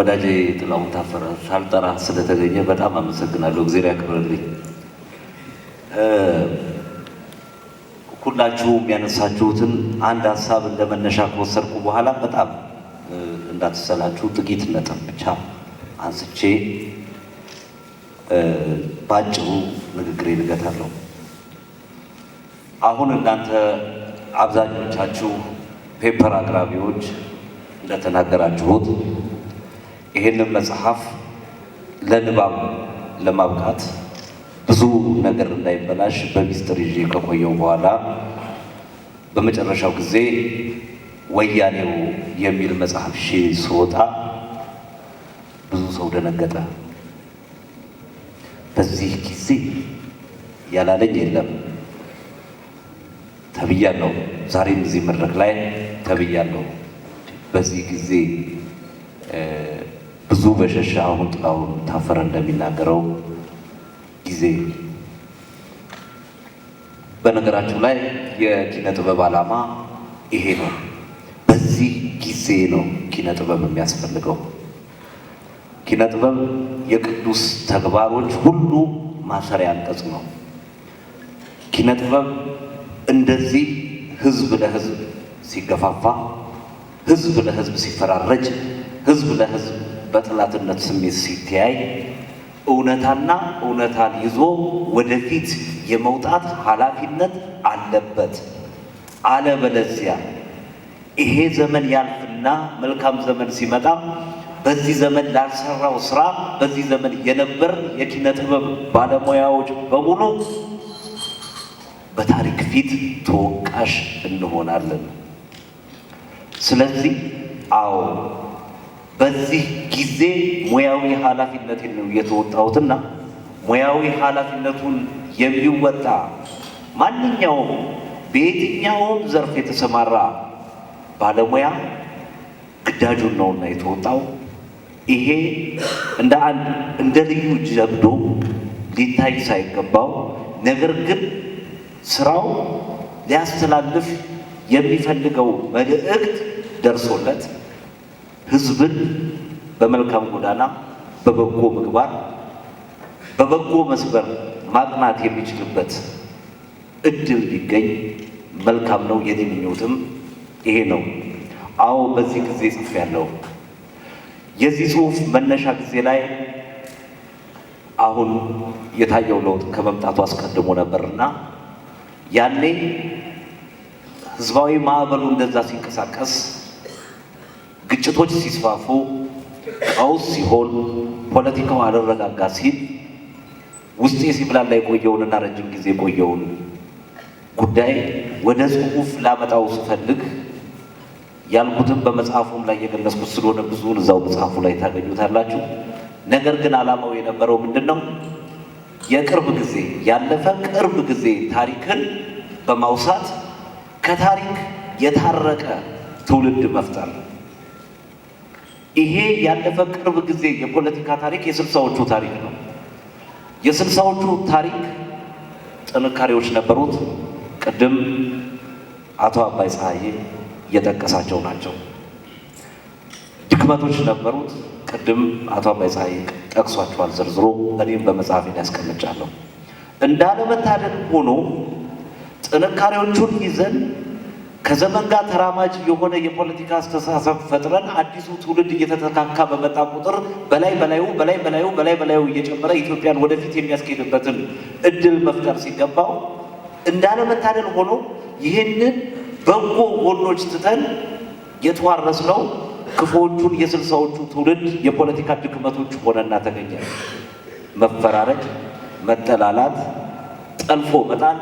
ወዳጄ ጥላሁን ታፈረ ሳልጠራ ስለተገኘ በጣም አመሰግናለሁ። እግዚአብሔር ያክብርልኝ። ሁላችሁም ያነሳችሁትን አንድ ሀሳብ እንደ መነሻ ከወሰድኩ በኋላ በጣም እንዳትሰላችሁ ጥቂት ነጥብ ብቻ አንስቼ ባጭሩ ንግግሬን እገታለሁ። አሁን እናንተ አብዛኞቻችሁ paper አቅራቢዎች እንደተናገራችሁት ይሄንን መጽሐፍ ለንባብ ለማብቃት ብዙ ነገር እንዳይበላሽ በሚስጥር ይዤ ከቆየው በኋላ በመጨረሻው ጊዜ ወያኔው የሚል መጽሐፍ ስወጣ ብዙ ሰው ደነገጠ። በዚህ ጊዜ ያላለኝ የለም ተብያለሁ። ዛሬም እዚህ መድረክ ላይ ተብያለሁ። በዚህ ጊዜ ብዙ በሸሻ አሁን ጥላሁን ታፈረ እንደሚናገረው ጊዜ በነገራችሁ ላይ የኪነ ጥበብ ዓላማ ይሄ ነው። በዚህ ጊዜ ነው ኪነ ጥበብ የሚያስፈልገው። ኪነ ጥበብ የቅዱስ ተግባሮች ሁሉ ማሰሪያ አንቀጽ ነው። ኪነ ጥበብ እንደዚህ ህዝብ ለህዝብ ሲገፋፋ፣ ህዝብ ለህዝብ ሲፈራረጅ፣ ህዝብ ለህዝብ በጠላትነት ስሜት ሲተያይ እውነታና እውነታን ይዞ ወደፊት የመውጣት ኃላፊነት አለበት። አለበለዚያ ይሄ ዘመን ያልፍና መልካም ዘመን ሲመጣ በዚህ ዘመን ላልሰራው ስራ በዚህ ዘመን የነበር የኪነ ጥበብ ባለሙያዎች በሙሉ በታሪክ ፊት ተወቃሽ እንሆናለን። ስለዚህ አዎ በዚህ ጊዜ ሙያዊ ኃላፊነቴን ነው የተወጣሁትና ሙያዊ ኃላፊነቱን የሚወጣ ማንኛውም በየትኛውም ዘርፍ የተሰማራ ባለሙያ ግዳጁን ነውና የተወጣው። ይሄ እንደ አንድ እንደ ልዩ ጀብዶ ሊታይ ሳይገባው ነገር ግን ስራው ሊያስተላልፍ የሚፈልገው መልእክት ደርሶለት ህዝብን በመልካም ጎዳና በበጎ ምግባር በበጎ መስመር ማቅናት የሚችልበት እድል ቢገኝ መልካም ነው። የኔ ምኞትም ይሄ ነው። አዎ በዚህ ጊዜ ጽፌያለሁ። የዚህ ጽሁፍ መነሻ ጊዜ ላይ አሁን የታየው ለውጥ ከመምጣቱ አስቀድሞ ነበርና ያኔ ህዝባዊ ማዕበሉ እንደዛ ሲንቀሳቀስ፣ ግጭቶች ሲስፋፉ፣ ቀውስ ሲሆን፣ ፖለቲካው አልረጋጋ ሲል ውስጤ ሲብላላ የቆየውንና ረጅም ጊዜ የቆየውን ጉዳይ ወደ ጽሁፍ ላመጣው ስፈልግ ያልኩትም በመጽሐፉም ላይ የገለጽኩት ስለሆነ ብዙውን እዛው መጽሐፉ ላይ ታገኙታላችሁ። ነገር ግን ዓላማው የነበረው ምንድን ነው? የቅርብ ጊዜ ያለፈ ቅርብ ጊዜ ታሪክን በማውሳት ከታሪክ የታረቀ ትውልድ መፍጠር። ይሄ ያለፈ ቅርብ ጊዜ የፖለቲካ ታሪክ የስልሳዎቹ ታሪክ ነው። የስልሳዎቹ ታሪክ ጥንካሬዎች ነበሩት። ቅድም አቶ አባይ ፀሐዬ የጠቀሳቸው ናቸው። ድክመቶች ነበሩት። ቅድም አቶ አባይ ፀሐዬ ጠቅሷቸዋል ዘርዝሮ፣ እኔም በመጽሐፌ ላይ አስቀምጫለሁ። እንዳለመታደል ሆኖ ጥንካሬዎቹን ይዘን ከዘመን ጋር ተራማጅ የሆነ የፖለቲካ አስተሳሰብ ፈጥረን አዲሱ ትውልድ እየተተካካ በመጣ ቁጥር በላይ በላዩ በላይ በላዩ በላይ በላዩ እየጨመረ ኢትዮጵያን ወደፊት የሚያስኬድበትን እድል መፍጠር ሲገባው እንዳለመታደል ሆኖ ይህንን በጎ ጎኖች ትተን የተዋረስነው ክፉዎቹን የስልሳዎቹ ትውልድ የፖለቲካ ድክመቶች ሆነና ተገኘ። መፈራረጅ፣ መጠላላት፣ ጠልፎ መጣል፣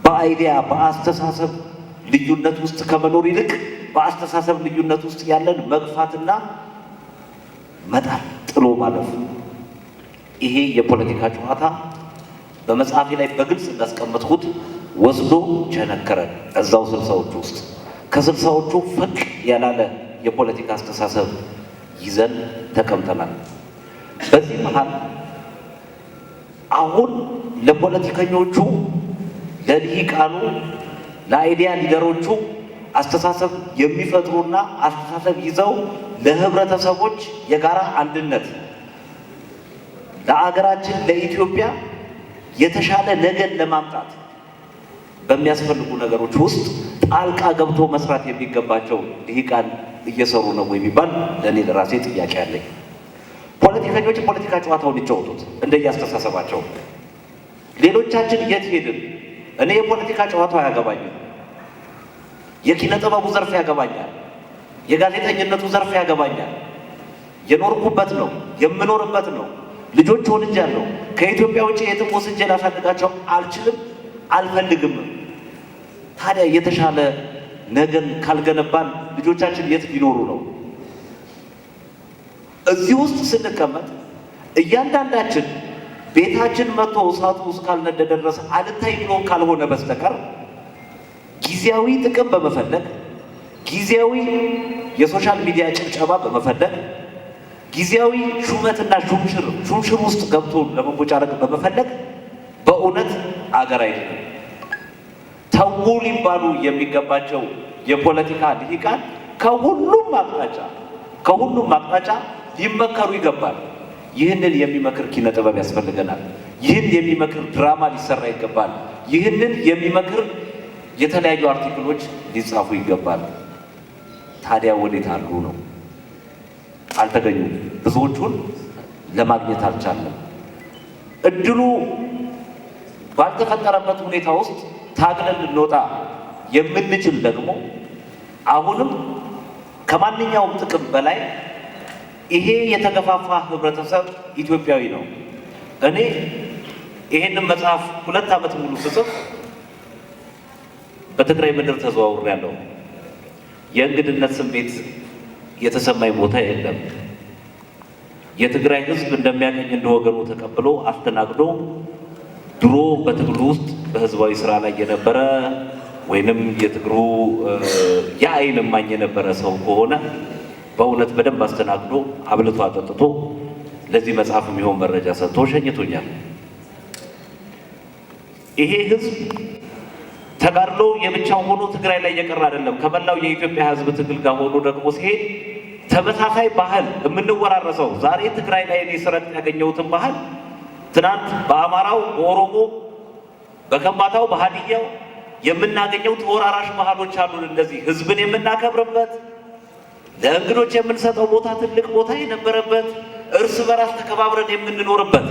በ idea በአስተሳሰብ ልዩነት ውስጥ ከመኖር ይልቅ በአስተሳሰብ ልዩነት ውስጥ ያለን መግፋትና መጣል፣ ጥሎ ማለፍ። ይሄ የፖለቲካ ጨዋታ በመጽሐፌ ላይ በግልጽ እንዳስቀመጥኩት ወስዶ ቸነከረን እዛው ስልሳዎቹ ውስጥ ከስልሳዎቹ ፈቅ ያላለ የፖለቲካ አስተሳሰብ ይዘን ተቀምጠናል። በዚህ መሀል አሁን ለፖለቲከኞቹ፣ ለልሂቃኑ፣ ለ idea leader ኦቹ አስተሳሰብ የሚፈጥሩና አስተሳሰብ ይዘው ለህብረተሰቦች የጋራ አንድነት፣ ለአገራችን ለኢትዮጵያ የተሻለ ነገን ለማምጣት በሚያስፈልጉ ነገሮች ውስጥ ጣልቃ ገብቶ መስራት የሚገባቸው ልሂቃን እየሰሩ ነው የሚባል ለእኔ ለራሴ ጥያቄ አለኝ። ፖለቲከኞች የፖለቲካ ጨዋታውን ይጫወቱት እንደየአስተሳሰባቸው። ሌሎቻችን የት ሄድን? እኔ የፖለቲካ ጨዋታው አያገባኝም። የኪነ ጥበቡ ዘርፍ ያገባኛል። የጋዜጠኝነቱ ዘርፍ ያገባኛል። የኖርኩበት ነው፣ የምኖርበት ነው። ልጆች ወልጃለሁ። ከኢትዮጵያ ውጭ የትም ወስጄ ላሳድጋቸው አልችልም፣ አልፈልግም። ታዲያ የተሻለ ነገን ካልገነባን ልጆቻችን የት ሊኖሩ ነው? እዚህ ውስጥ ስንቀመጥ እያንዳንዳችን ቤታችን መጥቶ እሳቱ እስካልነደደ ድረስ አልታይ ብሎ ካልሆነ በስተቀር ጊዜያዊ ጥቅም በመፈለግ፣ ጊዜያዊ የ social media ጭብጨባ በመፈለግ፣ ጊዜያዊ ሹመትና ሹምሽር ሹምሽር ውስጥ ገብቶ ለመቦጫረቅ በመፈለግ በእውነት አገር አይደለም። ተዉ ሊባሉ የሚገባቸው የፖለቲካ ልሂቃን ከሁሉም አቅጣጫ ሊመከሩ ይገባል። ይህንን የሚመክር ኪነ ጥበብ ያስፈልገናል። ይህን የሚመክር ድራማ ሊሰራ ይገባል። ይህንን የሚመክር የተለያዩ article ኦች ሊጻፉ ይገባል። ታዲያ ወዴት አሉ ነው? አልተገኙም። ብዙዎቹን ለማግኘት አልቻለም። እድሉ ባልተፈጠረበት ሁኔታ ውስጥ ታግለን ልንወጣ የምንችል ደግሞ አሁንም ከማንኛውም ጥቅም በላይ ይሄ የተገፋፋ ህብረተሰብ ኢትዮጵያዊ ነው። እኔ ይሄንን መጽሐፍ 2 ዓመት ሙሉ ስጽፍ በትግራይ ምድር ተዘዋውሬያለሁ። የእንግድነት ስሜት የተሰማኝ ቦታ የለም። የትግራይ ህዝብ እንደሚያገኝ እንደ ወገኑ ተቀብሎ አስተናግዶ፣ ድሮ በትግሉ ውስጥ በህዝባዊ ስራ ላይ የነበረ ወይንም የትግሩ የአይን እማኝ የነበረ ሰው ከሆነ በእውነት በደንብ አስተናግዶ፣ አብልቶ አጠጥቶ፣ ለዚህ መጽሐፍ የሚሆን መረጃ ሰጥቶ ሸኝቶኛል። ይሄ ህዝብ ተጋድሎ የብቻው ሆኖ ትግራይ ላይ የቀረ አይደለም። ከመላው የኢትዮጵያ ህዝብ ትግል ጋር ሆኖ ደግሞ ሲሄድ ተመሳሳይ ባህል የምንወራረሰው፣ ዛሬ ትግራይ ላይ እኔ ስረግጥ ያገኘሁትን ባህል ትናንት በአማራው፣ በኦሮሞ፣ በከምባታው፣ በሀዲያው የምናገኘው ተወራራሽ ባህሎች አሉን። እንደዚህ ህዝብን የምናከብርበት፣ ለእንግዶች የምንሰጠው ቦታ ትልቅ ቦታ የነበረበት፣ እርስ በራስ ተከባብረን የምንኖርበት፣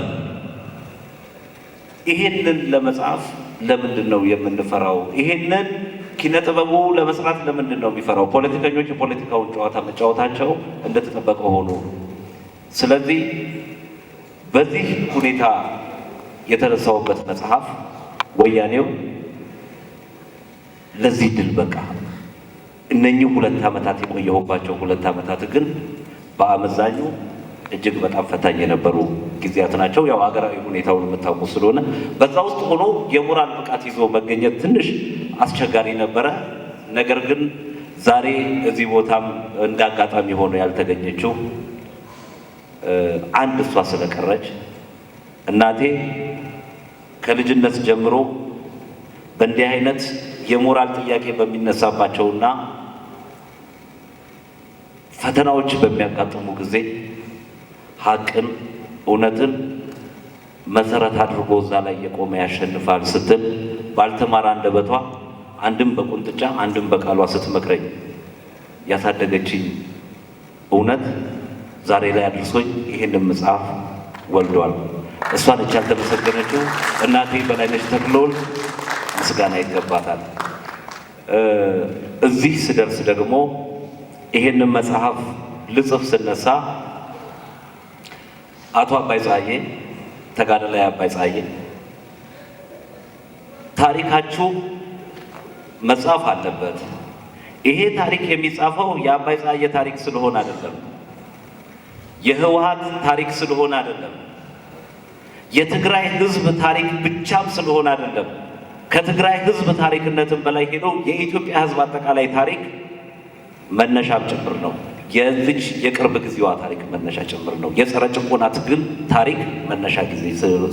ይሄንን ለመጻፍ ለምንድን ነው የምንፈራው? ይሄንን ኪነ ጥበቡ ለመስራት ለምንድን ነው የሚፈራው? ፖለቲከኞች የፖለቲካውን ጨዋታ መጫወታቸው እንደተጠበቀ ሆኖ፣ ስለዚህ በዚህ ሁኔታ የተነሳውበት መጽሐፍ ወያኔው ለዚህ ድል በቃ። እነኚህ 2 ዓመታት የቆየሁባቸው 2 ዓመታት ግን በአመዛኙ እጅግ በጣም ፈታኝ የነበሩ ጊዜያት ናቸው። ያው ሀገራዊ ሁኔታውን የምታውቁ ስለሆነ በዛ ውስጥ ሆኖ የሞራል ብቃት ይዞ መገኘት ትንሽ አስቸጋሪ ነበረ። ነገር ግን ዛሬ እዚህ ቦታም እንደ አጋጣሚ ሆኖ ያልተገኘችው አንድ እሷ ስለቀረች፣ እናቴ ከልጅነት ጀምሮ በእንዲህ አይነት የሞራል ጥያቄ በሚነሳባቸውና ፈተናዎች በሚያጋጥሙ ጊዜ ሀቅን፣ እውነትን መሰረት አድርጎ እዛ ላይ የቆመ ያሸንፋል ስትል ባልተማረ አንደበቷ አንድም በቁንጥጫ አንድም በቃሏ ስትመክረኝ ያሳደገችኝ እውነት ዛሬ ላይ አድርሶኝ ይህንን መጽሐፍ ወልዷል። እሷ ነች ያልተመሰገነችው። እናቴ በላይነሽ ተክለወልድ ምስጋና ይገባታል። እዚህ ስደርስ ደግሞ ይሄንን መጽሐፍ ልጽፍ ስነሳ አቶ አባይ ፀሐዬ፣ ተጋዳላይ አባይ ፀሐዬ፣ ታሪካችሁ መጻፍ አለበት። ይሄ ታሪክ የሚጻፈው የአባይ ፀሐዬ ታሪክ ስለሆነ አይደለም፣ የህወሓት ታሪክ ስለሆነ አይደለም፣ የትግራይ ህዝብ ታሪክ ብቻም ስለሆነ አይደለም። ከትግራይ ህዝብ ታሪክነትም በላይ ሄዶ የኢትዮጵያ ህዝብ አጠቃላይ ታሪክ መነሻም ጭምር ነው። የዚች የቅርብ ጊዜዋ ታሪክ መነሻ ጭምር ነው። የጸረ ጭቆና ትግል ታሪክ መነሻ ጊዜ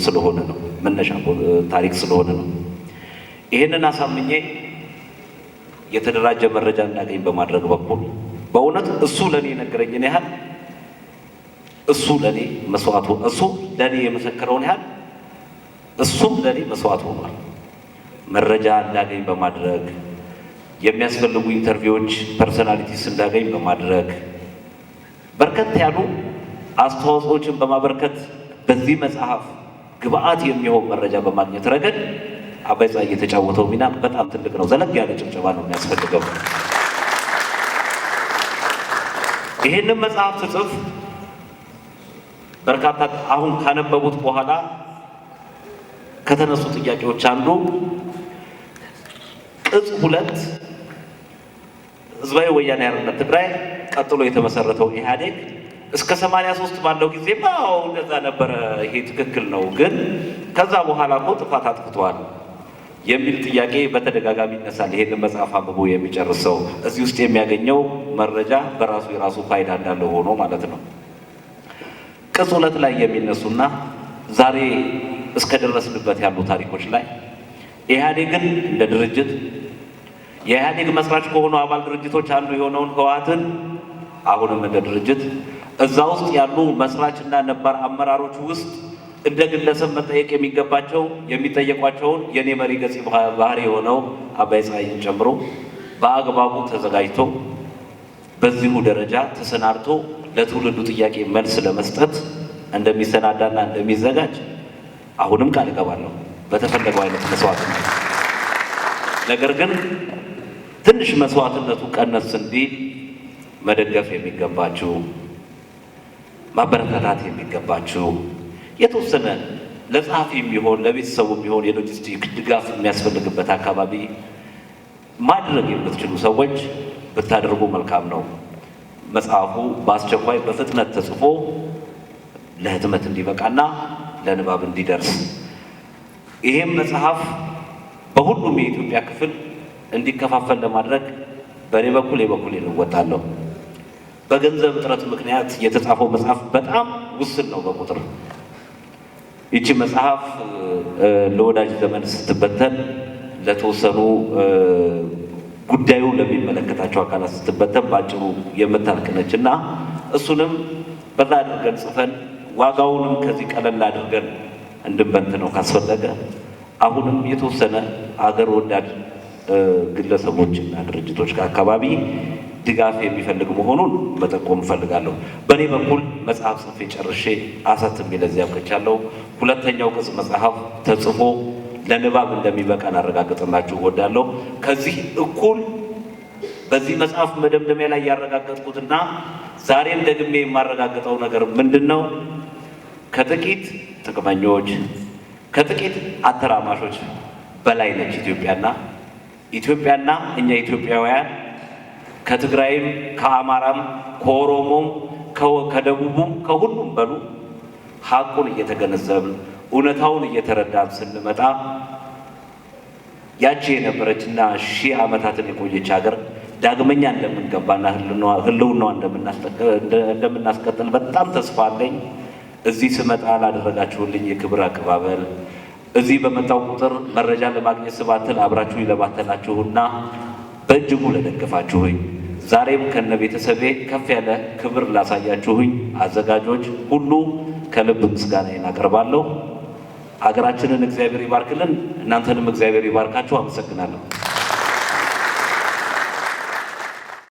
ስለሆነ ነው። መነሻ ታሪክ ስለሆነ ነው። ይህንን አሳምኜ የተደራጀ መረጃ እንዳገኝ በማድረግ በኩል በእውነት እሱ ለእኔ የነገረኝን ያህል እሱ ለእኔ መስዋዕቱ እሱ ለእኔ የመሰከረውን ያህል እሱም ለእኔ መስዋዕት ሆኗል። መረጃ እንዳገኝ በማድረግ፣ የሚያስፈልጉ interview ዎች፣ personalities እንዳገኝ በማድረግ፣ በርከት ያሉ አስተዋጽኦችን በማበርከት፣ በዚህ መጽሐፍ ግብአት የሚሆን መረጃ በማግኘት ረገድ አባይ ፀሐዬ የተጫወተው ሚና በጣም ትልቅ ነው። ዘለግ ያለ ጭብጨባ ነው የሚያስፈልገው። ይሄንን መጽሐፍ ስጽፍ በርካታ አሁን ካነበቡት በኋላ ከተነሱ ጥያቄዎች አንዱ ቅጽ 2 ህዝባዊ ወያነ ሓርነት ትግራይ ቀጥሎ የተመሰረተው ኢህአዴግ እስከ 83 ባለው ጊዜ አዎ እንደዛ ነበረ፣ ይሄ ትክክል ነው፣ ግን ከዛ በኋላ እኮ ጥፋት አጥፍቷል የሚል ጥያቄ በተደጋጋሚ ይነሳል። ይሄንን መጽሐፍ አንብቦ የሚጨርስ ሰው እዚህ ውስጥ የሚያገኘው መረጃ በራሱ የራሱ ፋይዳ እንዳለው ሆኖ ማለት ነው። ቅጽ 2 ላይ የሚነሱና ዛሬ እስከደረስንበት ያሉ ታሪኮች ላይ ኢህአዴግን እንደ ድርጅት፣ የኢህአዴግ መስራች ከሆኑ አባል ድርጅቶች አንዱ የሆነውን ህወሓትን አሁንም እንደ ድርጅት፣ እዛ ውስጥ ያሉ መስራችና ነባር አመራሮች ውስጥ እንደ ግለሰብ መጠየቅ የሚገባቸው የሚጠየቋቸውን የኔ መሪ ገጽ ባህሪ የሆነው አባይ ፀሐይን ጨምሮ በአግባቡ ተዘጋጅቶ በዚሁ ደረጃ ተሰናድቶ ለትውልዱ ጥያቄ መልስ ለመስጠት እንደሚሰናዳና እንደሚዘጋጅ አሁንም ቃል እገባለሁ በተፈለገው አይነት መስዋዕትነት። ነገር ግን ትንሽ መስዋዕትነቱ ቀነስ እንዲል መደገፍ የሚገባችሁ፣ ማበረታታት የሚገባችሁ፣ የተወሰነ ለጸሐፊ የሚሆን ለቤተሰቡ የሚሆን የሎጂስቲክ ድጋፍ የሚያስፈልግበት አካባቢ ማድረግ የምትችሉ ሰዎች ብታደርጉ መልካም ነው። መጽሐፉ በአስቸኳይ በፍጥነት ተጽፎ ለህትመት እንዲበቃና ለንባብ እንዲደርስ፣ ይሄም መጽሐፍ በሁሉም የኢትዮጵያ ክፍል እንዲከፋፈል ለማድረግ በእኔ በኩል የበኩሌን እወጣለሁ። በገንዘብ እጥረት ምክንያት የተጻፈው መጽሐፍ በጣም ውስን ነው በቁጥር። ይቺ መጽሐፍ ለወዳጅ ዘመን ስትበተን፣ ለተወሰኑ ጉዳዩ ለሚመለከታቸው አካላት ስትበተን በአጭሩ የምታልቅ ነች እና እሱንም በዛ አድርገን ጽፈን ዋጋውንም ከዚህ ቀለል አድርገን እንድንበትነው ነው ካስፈለገ አሁንም የተወሰነ አገር ወዳድ ግለሰቦችና ድርጅቶች ከአካባቢ ድጋፍ የሚፈልግ መሆኑን መጠቆም እፈልጋለሁ። በእኔ በኩል መጽሐፍ ጽፌ ጨርሼ አሳትሜ ለዚህ አብቅቻለሁ። ሁለተኛው ቅጽ መጽሐፍ ተጽፎ ለንባብ እንደሚበቃ ላረጋግጥላችሁ እወዳለሁ። ከዚህ እኩል በዚህ መጽሐፍ መደምደሚያ ላይ ያረጋገጥኩትና ዛሬም ደግሜ የማረጋግጠው ነገር ምንድን ነው? ከጥቂት ጥቅመኞች፣ ከጥቂት አተራማሾች በላይ ነች ኢትዮጵያና ኢትዮጵያና እኛ ኢትዮጵያውያን ከትግራይም፣ ከአማራም፣ ከኦሮሞም፣ ከደቡቡም፣ ከሁሉም በሉ ሀቁን እየተገነዘብን እውነታውን እየተረዳን ስንመጣ ያቺ የነበረችና 1000 ዓመታትን የቆየች ሀገር ዳግመኛ እንደምንገባና ህልውናዋ እንደምናስቀጥል በጣም ተስፋ አለኝ። እዚህ ስመጣ ላደረጋችሁልኝ የክብር አቀባበል፣ እዚህ በመጣው ቁጥር መረጃ ለማግኘት ስባትል አብራችሁ ለባተናችሁና በእጅጉ ለደገፋችሁኝ፣ ዛሬም ከነ ቤተሰቤ ከፍ ያለ ክብር ላሳያችሁኝ አዘጋጆች ሁሉ ከልብ ምስጋናዬን አቀርባለሁ። ሀገራችንን እግዚአብሔር ይባርክልን፣ እናንተንም እግዚአብሔር ይባርካችሁ። አመሰግናለሁ።